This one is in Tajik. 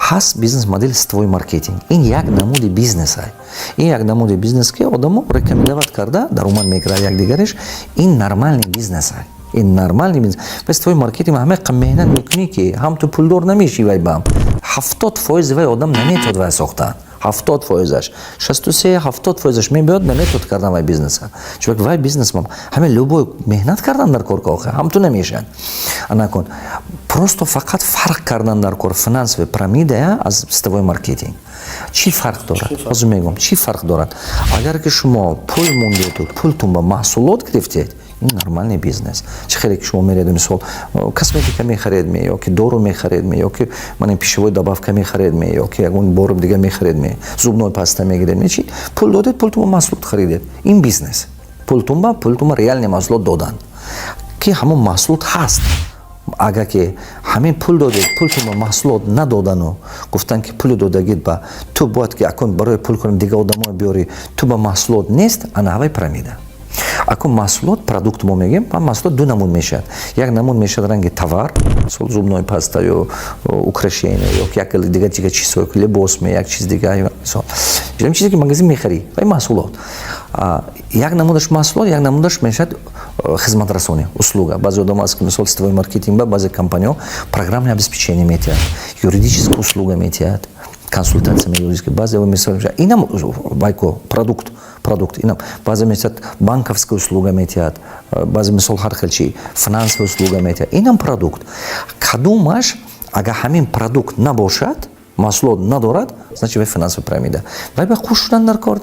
Ҳаст бизнес модели сетевой маркетинг. Ин як намуди бизнес, ин як намуди бизнес, ки одамо рекомендовать карда даромад мегирад якдигариш. Ин нормальный бизнес, ин нормальный бизнес. Пас сетевой маркетинг ҳама меҳнат мекунӣ, ки ҳам ту пулдор намешӣ, вай бам 70%-и вай одам наметавад вай сохтан. 70%-аш, 63, 70%-аш мебиёд, наметавад кардан вай бизнеса, чунки вай бизнес ҳаме любой меҳнат кардан дар кор, охи ҳам ту намешавад. Анакун просто фақат фарқ кардан дар кор, финансовая пирамида аз сетевой маркетинг чӣ фарқ дорад? Ҳозир мегӯям, чӣ фарқ дорад. Агар ки шумо пул мондеду пултун ба маҳсулот гирифтед, ин нормальный бизнес. Чӣ хеле ки шумо меред, мисол, косметика мехаред ме, ё ки дору мехаред ме, ё ки мана пищевой добавка мехаред ме, ё ки ягон бору дига мехаред ме, зубной паста мегиред ме, чи пул додед, пултун ба маҳсулот харидед, ин бизнес. Пултунба реальный маҳсулот додан, ки ҳамон маҳсулот ҳаст. Агар ки ҳамин пул додед, пултун ба маҳсулот надодану гуфтанд, ки пули додагит ба ту бояд ки акун барои пул кунем, дига одамое биёрӣ, ту ба маҳсулот нест, ана ҳавай пирамида. Акун маҳсулот, продукт мо мегӯем, маҳсулот ду намуд мешавад. Як намуд мешавад ранги товар, мисол, зубной паста ё украшение, ё як дига чизҳо, либос ме, як чиз дига, мисол, чизе ки магазин мехарӣ, вай маҳсулот. Як намудаш маҳсулот, як намудаш мешавад хизматрасонӣ, услуга. Баъзе одам аст, ки мисол, сетевой маркетинг ба баъзе компаниҳо программное обеспечение метиҳад, юридическая услуга метиҳад, консультация юридическая. Баъзе мисол, инам вайко продукт, продукт инам. Баъзе мисол банковская услуга метиҳад, баъзе мисол ҳар хел чи финансовая услуга метиҳад, инам продукт. Кадомаш агар ҳамин продукт набошад, маҳсулот надорад, значит, вай финансовая пирамида, вай ба хуш шудан дар кор.